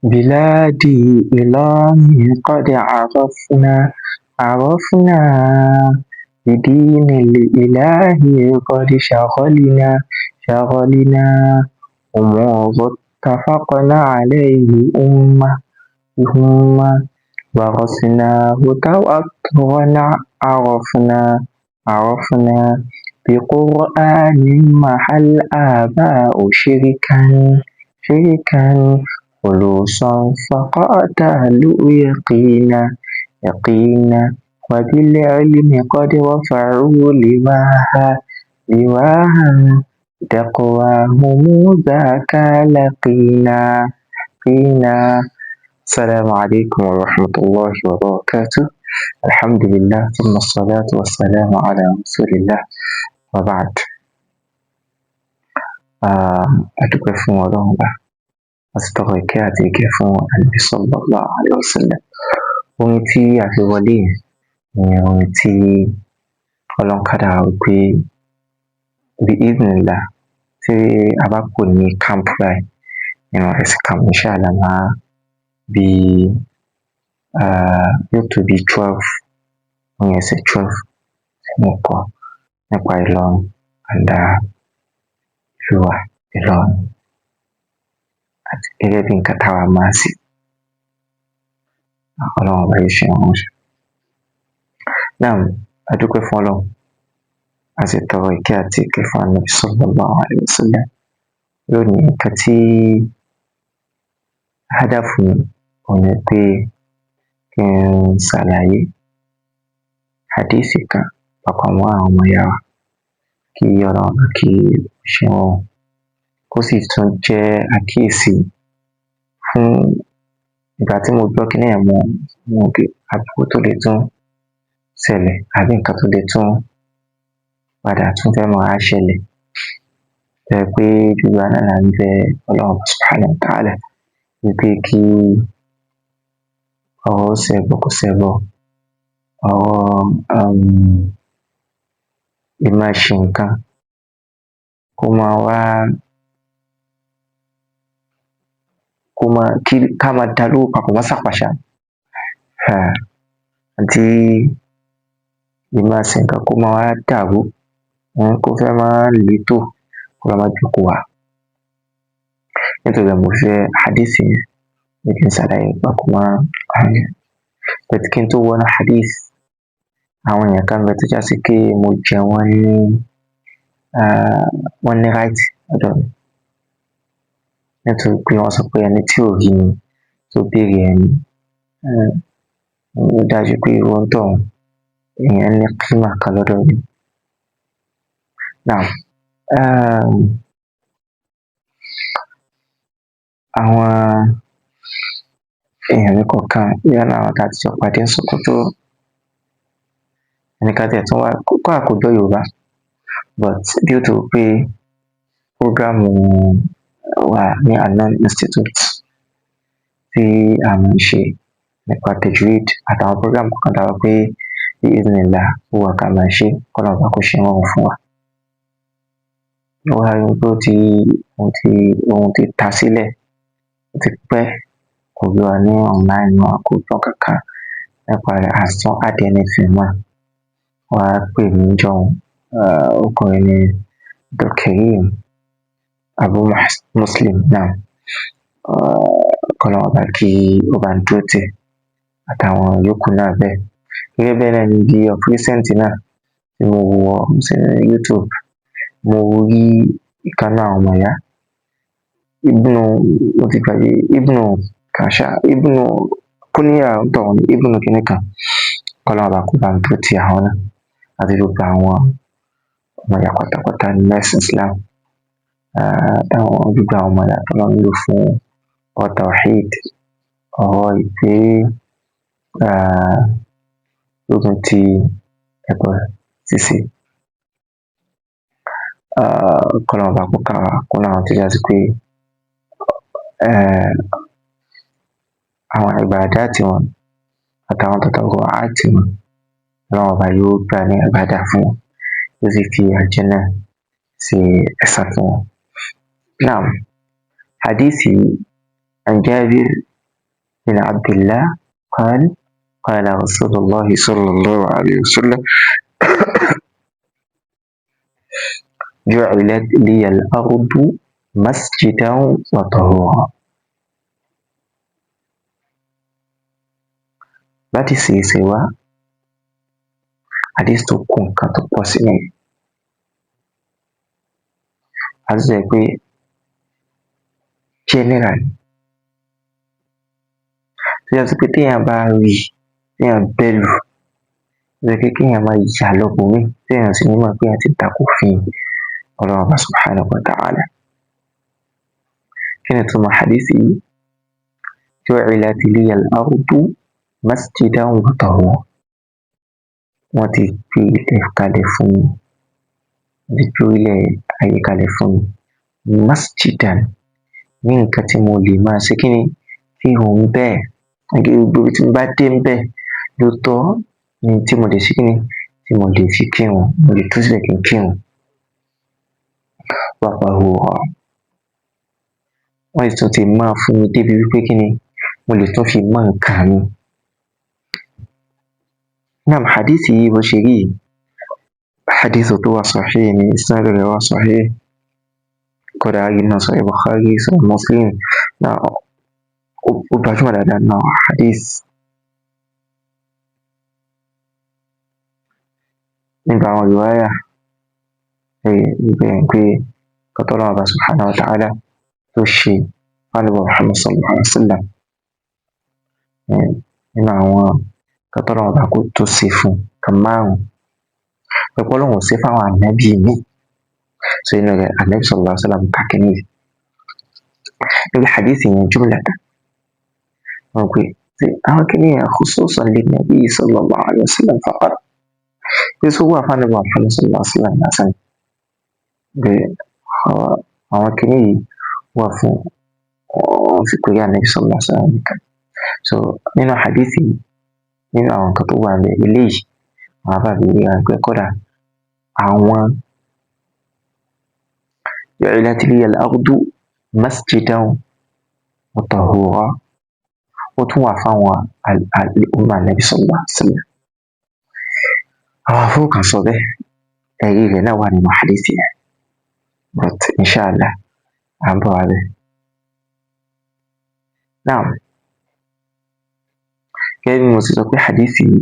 بلادي إلهي قد عرفنا عرفنا بدين الإله قد شغلنا شغلنا أمور اتفقنا عليه أمة أمة ورثناه تواترا عرفنا عرفنا بقرآن محل آباء شركا شركا خلوصا فقاتلوا يقينا يقينا وبالعلم قد رفعوا لواها لواها تقواهم ذاك لقينا قينا. السلام عليكم ورحمة الله وبركاته. الحمد لله ثم الصلاة والسلام على رسول الله وبعد. A dúpẹ́ fún Ọlọ́run Ọba, a sì tọrọ ìkẹ́ àti ìgẹ̀ fún Ànábì sallallahu alaihi wasallam. Orin tí a fi wọlé yẹn ni orin tí Ọlọ́run kádàrá wípé bi idhnillah, tí a bá kúrò ní camp báyìí, nínú ẹ̀sìn camp, inshallah, máa bí yóò tó bí 12 orin ẹsẹ̀ 12 tí mo kọ nípa Ìlọrin and ìlú wa Ìlọrin àti gẹ́gẹ́ bí nǹkan táwa máa sí. Ọlọ́run Ọba yóò ṣe àwọn ṣe. Naam, a dúpẹ́ fún Ọlọ́run, a sì tọrọ ìkẹ́ àti ìgẹ̀ fún Ànábì sallallahu alaihi wasallam. Lónìí, nǹkan tí hádàfù mi òun ni pé kí n ṣàlàyé hadísì kan papọ̀ mọ́ àwọn ọmọ ìyá wa, kí Ọlọ́run Ọba kí ó ṣe wọ́n, kó sì tún jẹ́ àkíyèsí fún ìgbà tí mo gbọ́ kíní yẹn, mo wò pé aburú tó lè tún ṣẹlẹ̀ àbí nǹkan tó lè tún padà tún fẹ́ máa ṣẹlẹ̀, tó jẹ́ pé gbogbo wa náà là ń bẹ Ọlọ́run subhanahu wa ta'ala wípé kí ọ̀rọ̀ ó ṣẹbọ kó ṣẹbọ, ọ̀rọ̀ ìmáa ṣe nǹkan kó máa wá kó máa kí ká máa da lówó papọ̀ mọ́ sàpàṣà àti ìmáa ṣe nǹkan kó máa wá dàrú, kó fẹ́ máa létò, kó máa jókòó wá. Nítorí ẹ̀ mo fẹ́ hadith yẹn ní kí n ṣàlàyé papọ̀ mọ́ àwọn yẹn. But kí n tó wọnú hadith, àwọn èèyàn kan bẹ tó já sí pé mo jẹ wọ́n ní, wọ́n ní right lọ́dọ̀ mi, nítorí pé wọ́n sọ pé ẹni tí ò rí mi tó béèrè ẹni, ó dájú pé irú onítọ̀hún, èèyàn ní kímà kan lọ́dọ̀ mi. Now, àwọn èèyàn mi kọ̀ọ̀kan, yálà àwọn tá a ti jọ pàdé ní Sókótó, ẹnìkan tiẹ̀ tún wá, kódà kò gbọ́ Yorùbá, but due to pé program wà ní Anan Institute tí a máa ń ṣe nípa tajweed àtàwọn program kọ̀ọ̀kan tá a rò pé bi idhnillah ó wà ká máa ṣe, kọ́lọ́run Ọba kó ṣe é rọrùn fún wa. Ó wá rí pé ó ti òun ti ta sílẹ̀, ó ti pẹ́ kò rí wa ní online mọ́, kò gbọ́ kankan nípa rẹ̀, àìsàn add anything mọ́. Wá pè mí jọ̀hún, orúkọ rẹ̀ ní Abdulkareem Abu Muslim náà, kọ́lọ́run Ọba kí ó bá ń dúró tì àtàwọn yòókù náà bẹ́ẹ̀. Gẹ́gẹ́ bẹ́ẹ̀ náà ni bí of recent náà tí mo wọ sí YouTube, mo rí ìkan nínú àwọn ọmọ ìyá Ibnu, mo ti gbàgbé Ibnu Kasha, Ibnu kúníyà tọ̀hún, Ibnu kìíní kan, kọ́lọ́run Ọba kó bá ń dúró tì àwọn náà àti gbogbo àwọn ọmọ ìyá pátápátá nínú ẹ̀sìn Islam, àtàwọn gbogbo àwọn ọmọ ìyá tọ́lọ́run lò fún ọ̀rọ̀ tawhid, ọ̀rọ̀ ìgbé gbógun ti ẹbọ ṣíṣe. Kọ́lọ́run Ọba kó kà wá kún àwọn tó já sí pé àwọn ìbàdá tiwọn àtàwọn tatawwu'at wọn, Ọlọ́run Ọba yóò gbà ní ìbádà fún wọn, yóò sì fi àlùjánnà ṣe ẹ̀san fún wọn. Naam, hadisi عن جابر bin Abdillah qala qala Rasulullah sallallahu alayhi wa sallam ju'ilat liya al-ardu masjidan wa tahura. Láti ṣe ṣe wá hadith tó kó nǹkan tó pọ̀ sínú, a sì sọ pé general tó yẹ sí pé téèyàn bá rí, téèyàn bẹ́lù ó yẹ pé kéèyàn máa yà lọ́bòmíì, téèyàn sì ní mọ̀ pé èèyàn ti tako òfin Ọlọ́run Ọba subhanahu wa ta'ala. Kí ni ìtumọ̀ hadith yìí? Ju'ilat liya al-ardu masjidan wa tahura. Wọ́n ti gbé ilẹ̀ kalẹ̀ fún mi, wọ́n ti gbé ilẹ̀ ayé kalẹ̀ fún mi, masjidan, ní nǹkan tí mo lè máa ṣe kíni kírun bẹ́ẹ̀, gbogbo ibi tí mo bá dé ń bẹ́ẹ̀ ló tọ́ ní tí mo lè ṣe kíni tí mo lè fi kírun, mo lè dúró síbẹ̀ kí n kírun. Wa tahura, wọ́n sì tún ti máa fún mi débi wípé kíni mo lè tún fi mọ́ nǹkan mi. Naam, hadith yìí bó ṣe rí yìí, hadith tó wà sahih ni, isnad rẹ̀ wà sahih, kódà nínú Sahih Bukhari, Sahih Muslim náà, ó gbajúmọ̀ dáadáa náà hadith. Nípa àwọn riwaya níbẹ̀ pé kọ́tọ́lọ́wọ́ Ọba subhanahu wa ta'ala tó ṣe fún Ànábì Muhammad sallallahu alaihi wa sallam, nínú àwọn kọ́tọ́lọ́wọ́ Ọba kó tó ṣe fún kan márùn-ún, pé Ọlọ́run ò ṣe fáwọn ànábì míì. So inú rẹ̀ Ànábì sallallahu alaihi wa sallam kàkínní yìí níbi hadith yẹn jumlatan, wọn pé àwọn kìíní yẹn khususan lin nabi sallallahu alaihi wa sallam faqat, pé sọ wà fún Ànábì Muhammad sallallahu alaihi wa sallam lásán, pé àwọn kìíní yìí wà fún wọn fi pé Ànábì sallallahu alaihi wa sallam nìkan. So nínú hadith yìí, nínú àwọn nǹkan tó wà níbẹ̀ eléyìí, àwọn afáàbí rí wọn pé kódà àwọn ju'ilat liya al-ardu masjidan wa tahura, ó tún wà fáwọn al-umma Ànábì sallallahu alaihi wa sallam. Àwọn afọ́ kan sọ bẹ́ẹ̀, ẹ̀rí rẹ̀ náà wà nínú hadith yẹn, but inshallah à ń bọ̀ wá bẹ́ẹ̀. Naam, gẹ́gẹ́ bí mo ṣe sọ pé hadith yìí,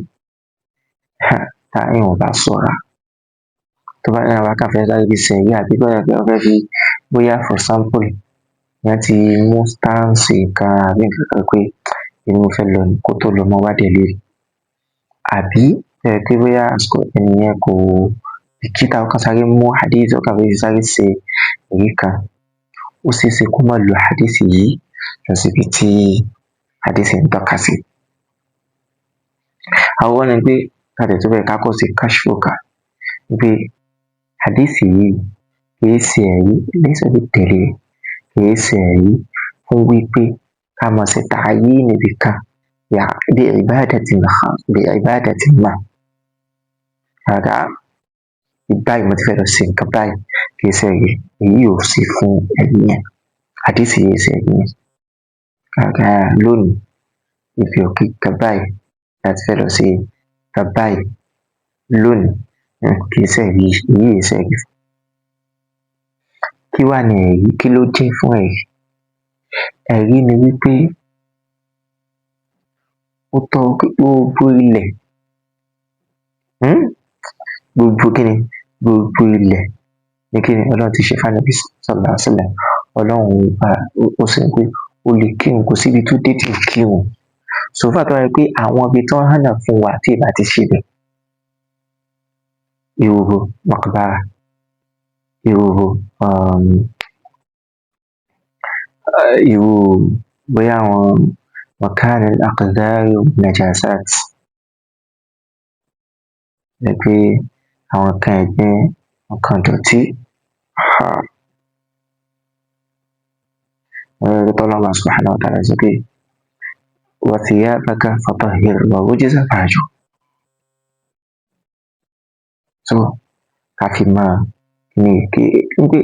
tá èèyàn ò bá ṣọ́ra, tó bá ní àwọn kan fẹ́ sáré fi ṣẹ̀rí àbí bóyá wọ́n fẹ́ fi bóyá for example ìyẹn ti mú stance kan àbí nǹkan kan pé èmi mo fẹ́ lọ ní kó tó lọ mọ́ wádìí léèrè, àbí pé bóyá àsìkò ẹnìyẹn kò bìkítà, ó kàn sáré mú hadith, ó kàn fẹ́ sáré ṣe èyí kan, ó ṣeé ṣe kó má lo hadith yìí lọ síbi tí hadith ń tọ́ka sí. Àwọn ni pé ká tẹ̀ tó bẹ́ẹ̀ ká kọ́ sí kashfu kan pé hadith yìí kìí ṣe ẹ̀rí, laysa bid-dalil, kìí ṣe ẹ̀rí fún wípé ká máa ṣe ta'yin níbi kan bi ibadatin khas, bi ibadatin ma. Rárá, báyìí mo ti fẹ́ lọ ṣe nǹkan báyìí, kìí ṣe ẹ̀rí, èyí ò sí fún ẹ̀rí yẹn, hadith yìí ṣe ẹ̀rí yẹn. Rárá, lónìí ibi òkè kan báyìí láti fẹ́ lọ ṣe nǹkan báyìí lónìí, kìí ṣe ẹ̀rí, èyí ṣe ẹ̀rí. Kí wá ni ẹ̀rí? Kí ló jẹ́ fún ẹ̀rí? Ẹ̀rí ni wípé ó tọ́ gbogbo ilẹ̀, gbogbo kíni, gbogbo ilẹ̀ ní kíni Ọlọ́run ti ṣe fún Ànábì sallallahu alaihi wasallam. Ọlọ́run bá ó sọ pé ó lè kírun, kò síbi tó dé tí ò kírun. So far tó wá jẹ́ pé àwọn ibi tó hànà fún wa tí ìbá ti ṣe bẹ̀, ìhòhò maqbara, ìhòhò irú bóyá àwọn makan al-aqdar najasat, jẹ́ pé àwọn nǹkan ẹ̀gbin, nǹkan ìdọ̀tí. Tọ́lọ́run subhanahu wa ta'ala sọ pé wa thiyabaka fatahhir wa rujza fahjur. So ká fi máa ní kí pé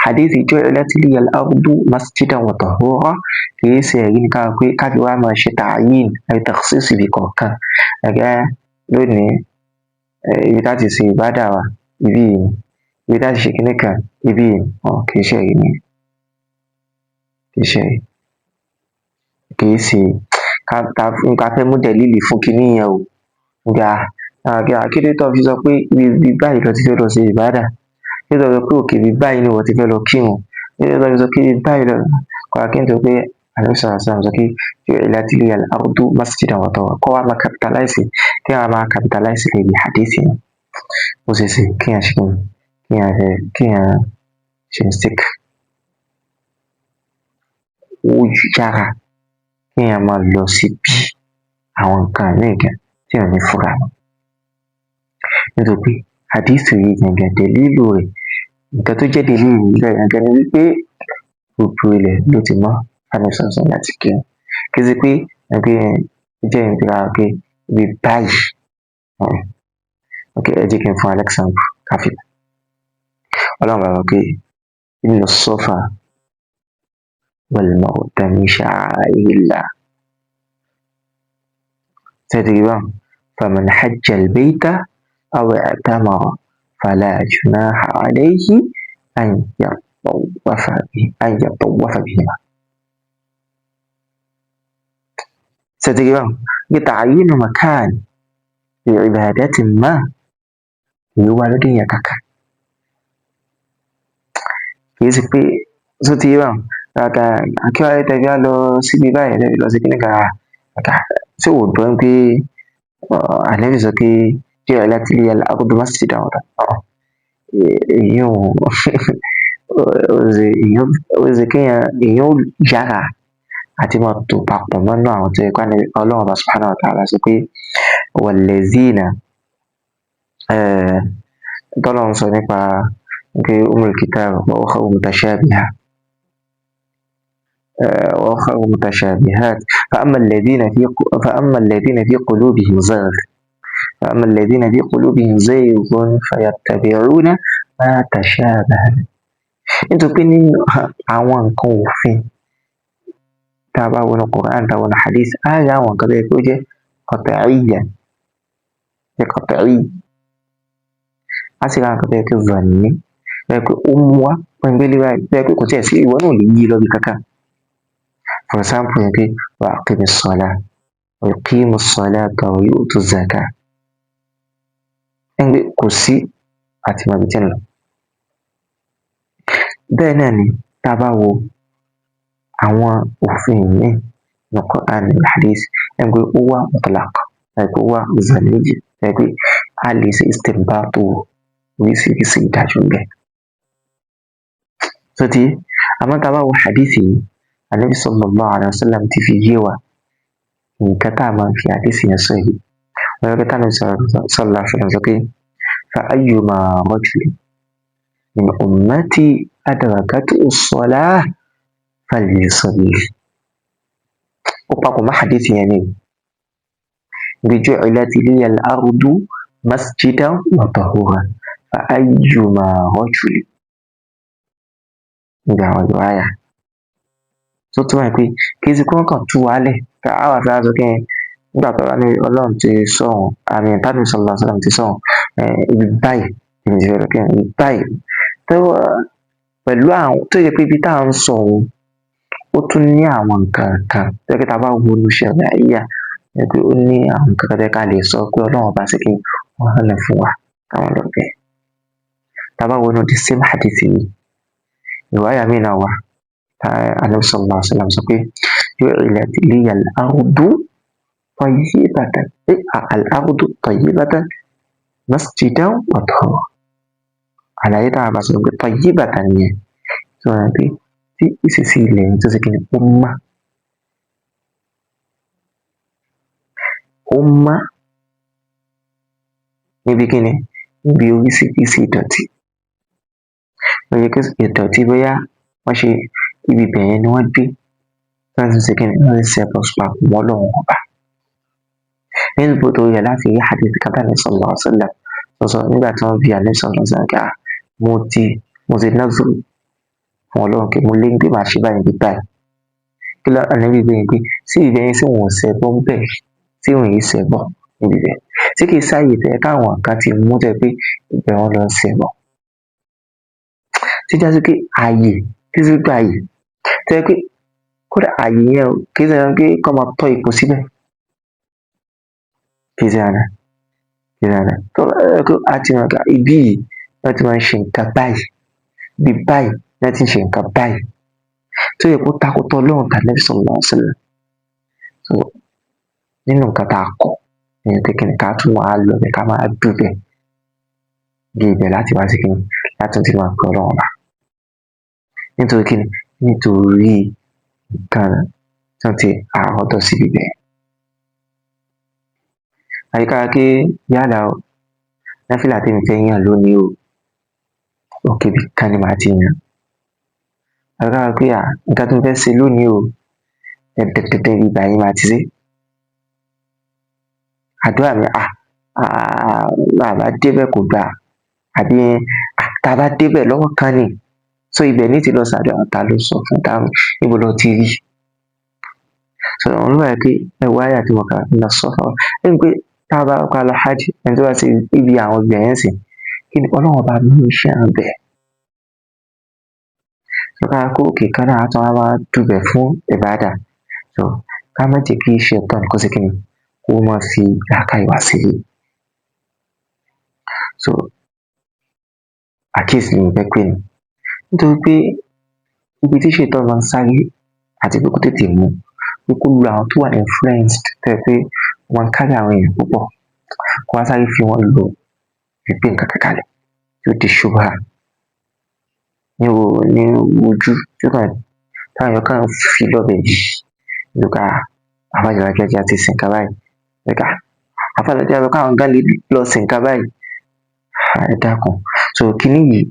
Hadith ju'ilat liya al-ardu masjidan wa tahura kìí ṣe ẹ̀rí ní káwọn pé káfí wá máa ṣe ta'yin àti takhsis ibi kọ̀ọ̀kan. Ẹ̀gẹ́ lónìí, ibi tá ti ṣe ìbádà wa ibi yìí, ibi tá ti ṣe kíní kan ibi yìí, kìí ṣe ẹ̀rí ni, kìí ṣe ẹ̀rí, kìí ṣe ká fẹ́ mú dẹ̀lílì fún kíní yẹn o. Nga kí ló tó fi sọ pé ibi báyìí lọ ti fẹ́ lọ ṣe ìbádà, kí ló tó sọ pé òkè ibi báyìí ni wọ́n ti fẹ́ lọ kírun, kí ló tó fi sọ pé ibi báyìí lọ kọ́ kí n tó pé Ànábì sallallahu alaihi wasallam sọ pé ju'ilat liya al-ardu masjidan wa tahura, kọ́ wa máa capitalize, kí a máa capitalize lórí hadith yẹn. Ó ṣeé ṣe kí a ṣe kí a ṣe mistake. Ó yára kí a máa lọ síbi àwọn nǹkan míì gan tí ò ní fura mọ́. Nítorí pé hadith yìí gangan dẹ̀lílù rẹ̀, nǹkan tó jẹ́ dẹ̀lílù rẹ̀ gangan ni wípé gbogbo ilẹ̀ ló ti mọ́ Ànábì sallallahu alaihi wasallam láti kírun. Kì í ṣe pé ẹgbẹ́ jẹ́ ìgbéra pé ibi báyìí. Ok, ẹ jẹ́ kí n fún Alexander káfí. Ọlọ́run bá wọ pé inna as-safa wal marwata min sha'airillah. Tẹ́tí bá faman hajja al-bayta aw i'tamara fala junaha alayhi an yatawwafa bihima. Tẹ́tí bá bí ta'yinu makan li ibadatin ma ìwé wa lóde yẹn kàkà. Kìí ṣe pé tó ti yé báwọn kàkà kí wàá tẹ̀lé wá lọ síbi báyìí tẹ̀lé lọ sí kíní kan kàkà tí ò gbọ́ pé Ànábì sọ pé ju'ilat liya al-ardu masjidan wa tahura. Èyí ò ó ṣe kéèyàn èyàn ó yára àti máa tò papọ̀ mọ́nú àwọn tó yẹ kó Ọlọ́run bá subhanahu wa ta'ala sọ pé wallazina tọ́lọ́run sọ nípa pé umul kitab wa ukhra mutashabiha wa ukhra mutashabihat fa amma alladhina fi qulubihim zayg fa amma alladhina fi qulubihim zaygun fayattabi'una ma tashabaha. Nítorí pé nínú àwọn nǹkan òfin tá a bá wọnú Quran, tá a wọnú hadith, á rí àwọn nǹkan tó yẹ kó jẹ́ qat'iyyan, jẹ́ qat'i, á sì rí àwọn nǹkan tó yẹ kó zanni, tó yẹ kó ó mú wá pọ́nbélé báyìí, tó yẹ kó kò tiẹ̀ sí ìwọ náà ò lè yí lọ bí kankan. For example, yẹn pé wa aqimis salah wa yuqimus salata wa yu'tuz zakah, ẹni pé kò sí àti mọ̀ ibi tí ń lọ. Bẹ́ẹ̀ náà ni tá a bá wo àwọn òfin míì ní Quran ní hadith, ẹni pé ó wà mutlaq, ẹni pé ó wà zanni, ẹni pé a lè ṣe istinbatu oríṣiríṣi ìdájọ́ ńbẹ̀. Tó ti àmọ́ tá a bá wo hadith yìí, Ànábì sallallahu alaihi wasallam ti fi yé wa nǹkan tá a máa fi hadith yẹn sọ yìí. Wọ́n yẹ kí Ànábì sallallahu alaihi wasallam sọ pé fa ayyuma rajulin min ummati adrakathu as-salah falyusalli. Ó papọ̀ mọ́ hadith yẹn ni bí ju'ilat liya al-ardu masjidan wa tahura fa ayyuma rajulin níbi àwọn riwaya tó túmọ̀ pé kì í ṣe pé wọ́n kàn tú wa lẹ̀ ká wà fẹ́ sọ kí nígbà tó bá ní Ọlọ́run ti sọ̀hún àmì tàbí sallallahu alaihi wasallam ti sọ̀hún ibi báyìí ibi tí fẹ́ lọ kí ibi báyìí tó pẹ̀lú àwọn tó yẹ pé ibi tá à ń sọ òun ó tún ní àwọn nǹkan kan tó yẹ pé tá a bá wo inú ṣẹ̀ríà yẹ pé ó ní àwọn nǹkan kan tó yẹ ká lè sọ pé Ọlọ́run ọba ṣe kí wọ́n hànà fún wa káwọn lọ bẹ̀. Tá a bá wo inú the same hadith yìí, riwaya míì náà wà tá Ànábì sallallahu alaihi wasallam sọ pé ju'ilat liya al-ardu tayyibatan al-ardu tayyibatan masjidan wa tahura. Àlàyé táwọn bá sọ pé tayyibatan yẹn tí wọ́n rẹ̀ pé tí ìṣesí ilẹ̀ yẹn tó ṣe kí ni ó mọ́, ó mọ́ níbi kí ni níbi oríṣiríṣi ìdọ̀tí. Ó yẹ kí ìdọ̀tí bóyá wọ́n ṣe ibi ibẹ̀ yẹn ni wọ́n gbé wọ́n sì ṣe kí ni wọ́n sì ṣẹbọ papọ̀ mọ́ Ọlọ́run ọba. Nínú tó yẹ láti rí hadith kan tí Ànábì sallallahu alaihi wasallam tó sọ nígbà tí wọ́n bi Ànábì sallallahu alaihi wasallam pé mo ti nazru Fún Ọlọ́run pé mo lé pé màá ṣe báyìí bí báyìí. Kí ló Ànábì béèrè pé sí ibẹ̀ yẹn, sí wọn ò ṣẹbọ ńbẹ̀, tí wọn yìí ṣẹbọ níbi ibẹ̀, tí kìí sáàyè tẹ́ káwọn kan ti mú tẹ́ pé ibẹ̀ wọn lọ ń ṣẹbọ, tí já sí pé ààyè tí sí pé ààyè tẹ́ pé kódà ààyè yẹn o, kìí ṣe pé kọ́ máa tọ́ ipò síbẹ̀, kìí ṣe àná kìí ṣe àná tó a ti mọ̀ pé ibi yìí wọ́n ti máa ń ṣe nǹkan báyìí, ibi báyìí wọ́n ti ń ṣe nǹkan báyìí tó yẹ kó takotọ Ọlọ́run tàbí sallallahu alaihi wasallam. So nínú nǹkan tá a kọ̀ ní pé kíni ká tún máa lọ bẹ̀, ká máa dùbẹ̀ bí ibẹ̀ láti wá sí kíni láti tún ti máa pè Ọlọ́run ọba, nítorí kíni, nítorí nǹkan tí wọ́n ti àrọ́dọ̀ síbi bẹ́ẹ̀. Àyíká ké yálà o, náfìlà tí mi fẹ́ yàn lónìí o, òkè bí kan ni màá ti yàn. Àyíká pé à nǹkan tí mo fẹ́ ṣe lónìí o, dẹ̀dẹ̀dẹ̀dẹ̀ ibi báyìí màá ti ṣe. Àdúrà mi à bàbá débẹ̀ kò gbà, àbí tá a bá débẹ̀ lọ́wọ́ kan ni. So ibẹ̀ ní ti lọ sàdúrà, ta ló sọ fún ta níbo lọ ti rí. So òun ló wà pé ẹ wá àyà tí mo kà ní sọ́fà. Ẹni pé tá a bá kọ́ lọ hajj, ẹni tó bá ṣe ibi àwọn ibẹ̀ yẹn sìn, kí ni Ọlọ́run ọba mú iṣẹ́ hàn bẹ́ẹ̀. So ká kó òkè kan náà á tún wá máa dùbẹ̀ fún ìbádà. So ká má jẹ́ kí ṣaitan kó ṣe kí ni kó máa fi làákàyè wá sílé. So àkíyèsí ni mo fẹ́ pè ní. Nítorí pé ibi tí ṣaitan máa ń sáré àti pé kó tètè mú, pé kó lu àwọn tó wà influenced tó jẹ́ pé wọ́n kárí àwọn èèyàn púpọ̀, kó wá sáré fi wọ́n lọ fi gbé nǹkan kan kalẹ̀ tí ó di ṣubha ní wo ní ojú tí ó kàn táwọn èèyàn kàn fi lọ́bẹ̀ yìí nípa àfáà lágbájá ti ṣe nǹkan báyìí, nípa àfáà lágbájá káwọn gan lè lọ ṣe nǹkan báyìí. Ẹ dákun. So kíní yìí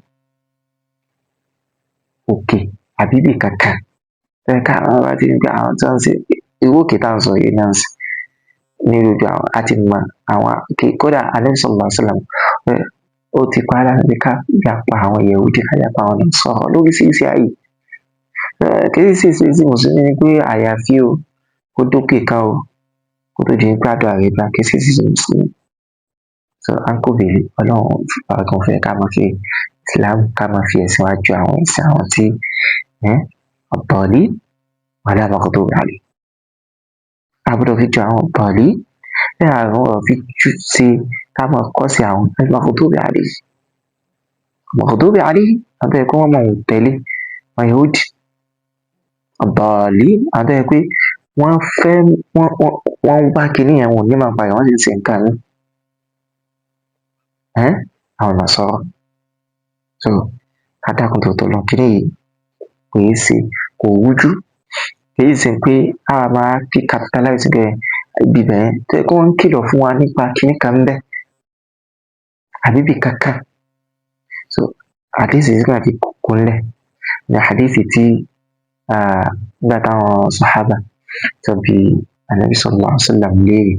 òkè àbí ibì kankan ẹ ká àwọn bá ti ń gbé àwọn tó ń ṣe irú òkè tá à ń sọ yìí náà sí ní gbogbo àwọn àti mọ àwọn kódà Ànábì sallallahu alaihi wasallam ó ti pa á láṣẹ pé ká yapa àwọn Yẹhudi, ká yapa àwọn Nasara lóríṣiríṣi ààyè. Kì í sì ṣe sí mùsùlùmí ni pé àyàfi o kó dókè kan o kó tó di pé àdúrà rẹ̀ gbà, kì í sì ṣe mùsùlùmí. So à ń kó bèrè Ọlọ́run kan fẹ́ ká máa fi Islam, ká máa fi ẹ̀sìn wa ju àwọn ẹ̀sìn àwọn tí ọ̀tọ̀ọ̀lì wala maghdubi alayhim. A gbọ́dọ̀ fi jọ àwọn ọ̀tọ̀ọ̀lì ní àwọn ọ̀rọ̀ fi jù sí ká máa kọ́ sí àwọn maghdubi alayhim. Maghdubi alayhim àwọn tó yẹ kó wọ́n máa tẹ̀lé àwọn Yahudi, ọ̀tọ̀ọ̀lì àwọn tó yẹ pé wọ́n fẹ́ wọ́n ń wá kinní yẹn, wọn ò ní máa pa ẹ̀, wọ́n sì ń ṣe nǹkan míì. Àwọn Nasara. So ká dákun torí t'Ọlọ́run, kinní yìí kò í ṣe, kò rújú, kì í ṣe pé a máa fi capitalize bẹ́ẹ̀ ibi bẹ́ẹ̀ tó yẹ kó ń kìlọ̀ fún wa nípa kinní kan ńbẹ̀ àbí ibì kankan. So àdísì yìí náà fi kúnlẹ̀ ní àdísì tí nígbà táwọn sàhábà tó bi Ànábì sallallahu alaihi wasallam léèrè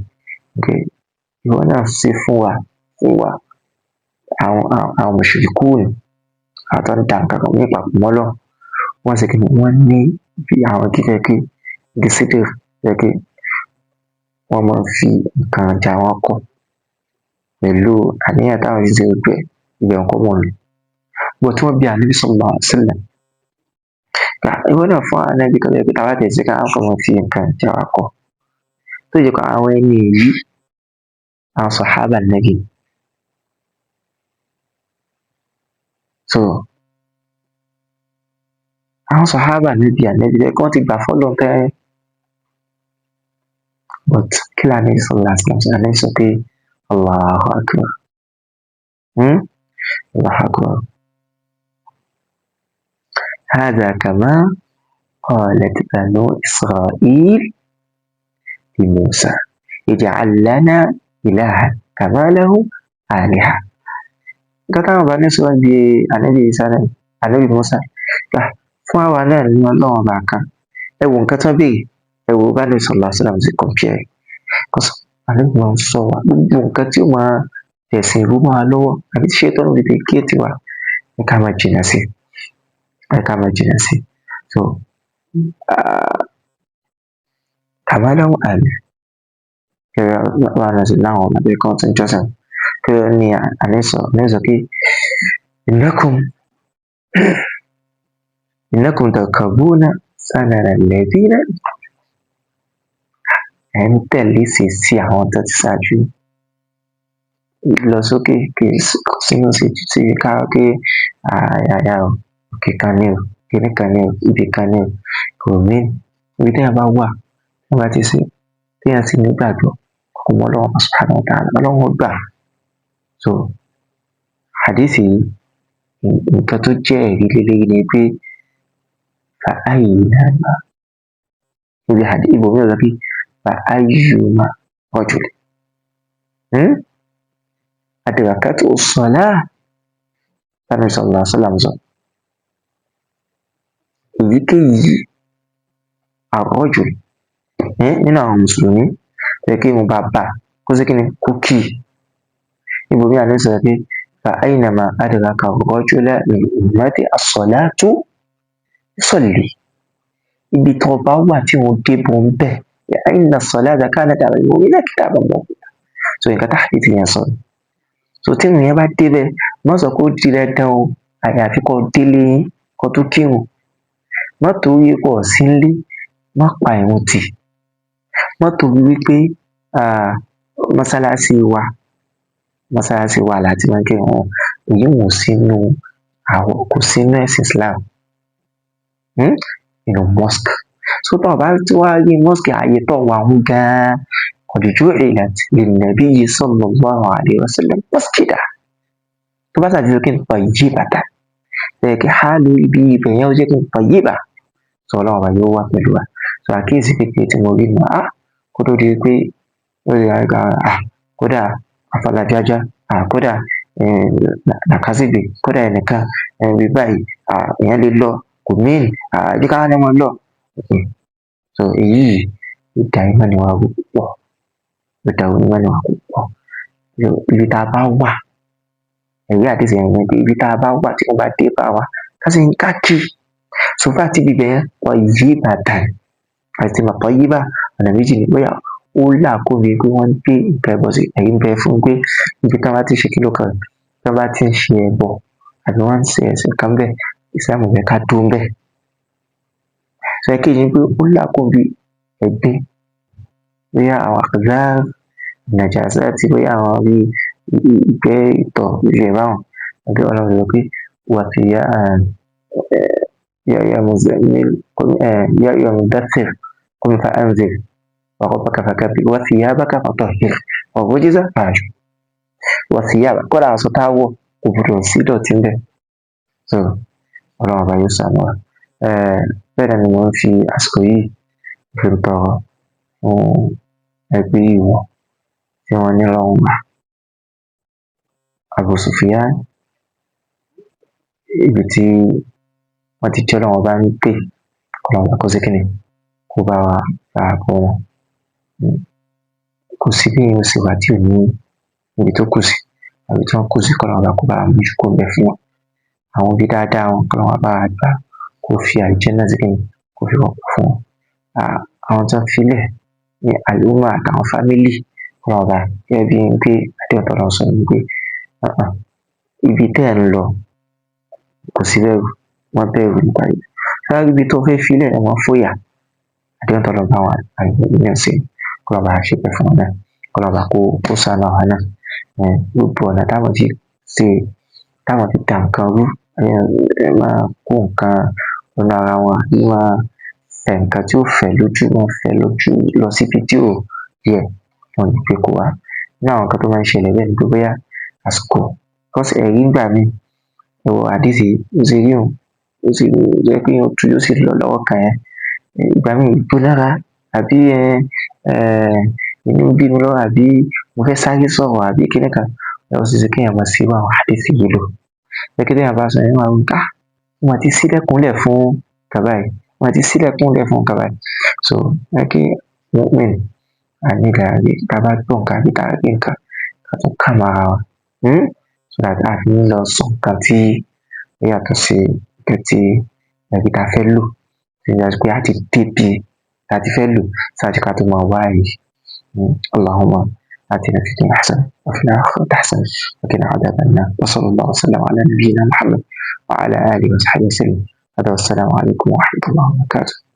pé ìwọ náà ṣe fún wa àwọn mushrikun, àwọn tó ń da nǹkan kan míì papọ̀ mọ́ Ọlọ́run, wọ́n ṣe kíni, wọ́n ní bí àwọn kíkẹ́ kí igi sídìr jẹ́ pé wọ́n máa ń fi nǹkan ìjà wọn kọ́ pẹ̀lú àníyàn táwọn fi ṣe gbogbo ẹ̀, ibẹ̀ kọ́ mò ń lọ. But tí wọ́n bi Ànábì sallallahu alaihi wasallam, ìwọ náà fún Ànábì kan jẹ́ pé táwa tẹ̀ sí ká kọ́ máa fi nǹkan ìjà wa kọ́. Tó jẹ́ pé àwọn ẹni yìí, àwọn sàhábà Ànábì. So àwọn sàhábà Ànábì Ànábì jẹ́ kí wọ́n ti gbà fọ́lọ́run tẹ́. But kí ni Ànábì sallallahu alaihi wasallam? Ànábì sọ pé Allahu akbar. Allahu akbar. Hadha kama qalat banu Isra'il li Musa ij'al lana ilahan kama lahum aliha. Nǹkan táwọn bá ní sọ bí Ànábì Isa náà, Ànábì Musa, gbà fún àwa náà ní Ọlọ́run ọba kan. Ẹ wo nǹkan tán béèrè, ẹ wo bá Ànábì sallallahu alaihi wasallam ṣe compare. Because Ànábì máa ń sọ wa gbogbo nǹkan tí ó máa tẹ̀sìn rú mọ́ wa lọ́wọ́ àbí tí ṣaitan fi lè géètì wa ní ká máa jìnnà sí. Ó yẹ ká máa jìnnà sí. So kàmá lahum àmì gẹ́gẹ́ báwọn náà ṣe láwọn ọ̀nà tó yẹ kí wọ́n tún jọ́sìn. Kí ni àní sọ? Àní sọ pé innakum tarkabuna sanana alladhina, ẹ̀ ń tẹ̀lé ìṣesí àwọn tó ti ṣáájú. Lọ sókè kì í sínú sí ti ká pé àyà o, òkè kan ní o, kíní kan ní o, ibì kan ní o, kò ní. Ibi téèyàn bá wà, téèyàn bá ti ṣe, téèyàn sì nígbàgbọ́, kò mọ Ọlọ́run subhanahu wa ta'ala, Ọlọ́run ó gbà. So hadisi yìí, nǹkan tó jẹ́ ẹ̀rí lélẹ́yìí ni pé fa aynama, ibi hadisi ibòmíràn sọ pé fa ayyuma rajul adrakatu as-salah, Ànábì sallallahu alaihi wasallam sọ èyíkéyìí ar-rajul nínú àwọn mùsùlùmí tó yẹ kí wọn bá bá kó sí kíni kó kì í. Ibòmí Ànábì sọ pé fa aynama adraka ar-rajula min ummati as-salatu yusalli, ibi tó bá wà tí wọn dé bọ̀ ń bẹ̀, inna as-salata kanat ala al-mu'minina kitaban mawquta. So nǹkan tá hadith yẹn sọ. So tí ìrun yẹn bá débẹ̀, má sọ pé ó di dandan o, àyàfi kó délé yín kó tó kírun. Má torí pé ò sí nílé, má pa ìrun tì. Má torí wípé mọ́sálásí wa láti máa ń kírun. Èyí ò sínú àwọn, kò sínú ẹ̀sìn Islam. Inú mosque. So tó bá tí wàá rí mosque, ààyè tó wà ń gan-an, qad ju'ilat lin-nabiyyi sallallahu alayhi wa sallam masjida. Tó bá ṣàti sọ kí n tayyibatan, bẹ́ẹ̀ kí hálù ibi ibẹ̀ yẹn ó jẹ́ kí n tayyiba. So Ọlọ́run ọba yóò wà pẹ̀lú wa. So àkíyèsí kékeré tí mo rí nù, kó tó di pé ó lè ra kódà afọlájájá, kódà làkàṣègbè, kódà ẹnìkan ibi báyìí, èèyàn lè lọ, kò mean jẹ́ ká ní wọn lọ. So èyí ó da ìmánì wa rú púpọ̀, ó da ìmánì wa púpọ̀. Ibi tá a bá wà, ẹ̀rí àdìsí yẹn ni pé ibi tá a bá wà tí wọ́n bá dé bá wa, ká sì ń ká kí. So far tí ibẹ̀ yẹn tayyibatan, àti mọ̀ tayyiba ọ̀nà méjì ni, bóyá ó là kó mi pé wọ́n ń gbé nǹkan ẹbọ sí, ẹ̀rí ń bẹ fún pé ibi tí wọ́n bá ti ṣe kíló kan, tí wọ́n bá ti ń ṣe ẹbọ àbí wọ́n ń ṣe ẹ̀sìn kan bẹ́ẹ̀, Islam ò fẹ́ ká dúró ńbẹ̀. So ẹ̀kejì ni pé ó là kó bí ẹ̀gbin, bóyá àwọn aqdar, najasat, bóyá àwọn bí ìgbẹ́, ìtọ̀, ìrẹ̀ báwọn. Àbí Ọlọ́run sọ pé wà fi ya ya muzammil, ya ayyuhal muddaththir qum fa anzir wa rabbaka fakabbir wa thiyabaka fatahhir wa rujza fahjur. Wa thiyabaka, kódà aṣọ tá a wọ̀ kò gbọdọ̀ sí ìdọ̀tí ńbẹ̀. So Ọlọ́run ọba yóò ṣàánú wa. Bẹ́ẹ̀ náà ni mo ń fi àsìkò yìí fi ń tọrọ fún ẹbí ìwọ̀ tí wọ́n ní lọ́hùn gbà. Abu Sufyan, ibi tí wọ́n ti jẹ́ Ọlọ́run ọba ń pè, Ọlọ́run ọba kó ṣe kíni, kó bá wa gbà bọ́ wọn. Kò sí bí èèyàn ó ṣe wà tí ò ní ibi tó kù sí, àbí tí wọ́n kù sí, kọ́lọ́run ọba kó bá wa mójú kúrò ńbẹ̀ fún wọn. Àwọn ibi dáadáa wọn, kọ́lọ́run ọba bá wa gbà, kó fi àlùjánnà sí kíni, kó fi rọ́pò fún wọn. Àwọn tí wọ́n filẹ̀ ní àlùmọ́ àtàwọn family, kọ́lọ́run ọba gẹ́gẹ́ bí pé àdéhùn tọ́lọ́run sọ ni pé ibi tẹ́ ẹ̀ ń lọ kò sí bẹ̀rù, wọ́n bẹ̀rù nípa rẹ̀. Rárá, ibi tó fẹ́ filẹ̀ ẹ̀ wọ́n fòyà, àdéhùn tọ́lọ́run bá wọn àlùmọ́ ṣe, kọ́lọ́run bá ṣe pẹ́ fún wọn náà, kọ́lọ́run bá kó ṣàánú àwa náà. Gbogbo ọ̀nà táwọn fi ṣe, táwọn fi dà nǹkan rú, ẹ máa kó nǹkan wọnú ara wọn, àbí máa fẹ̀ nǹkan tí ó fẹ̀ lójú, wọ́n fẹ̀ lójú lọ síbi tí ò yẹ, wọn ò ní pé kó wá. Nínú àwọn nǹkan tó máa ń ṣẹlẹ̀ bẹ́ẹ̀ ni pé bóyá àsìkò, because ẹ̀rí ń gbà mí, ẹ wo àdìsí ó ṣe rí òun, ó sì jẹ́ pé ó tú yóò sì lọ lọ́wọ́ kan yẹn. Ìgbà míì ìgbónára àbí inú ń bí mi lọ́wọ́, àbí mo fẹ́ sáré sọ̀rọ̀ àbí kíní kan, ó ṣeéṣe kéèyàn máa ṣí irú àwọn àdìsí yìí lò. Pé kí téèyàn bá sọ, èèyàn máa wò pé wọ́n ti ṣílẹ̀kùnlẹ̀ fún nǹkan báyìí, wọ́n ti ṣílẹ̀kùnlẹ̀ fún nǹkan báyìí. So ẹ kí mu'min a ní ìdárayá, tá a bá gbọ́ nǹkan àbí tá a rí nǹkan, ká tún calm ara wa, so that a fi ní lọ sọ nǹkan tí ó yàtọ̀ sí nǹkan tí Ibi tá a fẹ́ lò tó jẹ́ pé a ti débi tá a ti fẹ́ lò ṣáájú ká tó máa wá àyè. اللهم آتنا في الدنيا حسنة وفي الآخرة حسنة وقنا عذاب النار، وصلى الله وسلم على نبينا محمد وعلى آله وصحبه وسلم. هذا، والسلام عليكم ورحمة الله وبركاته.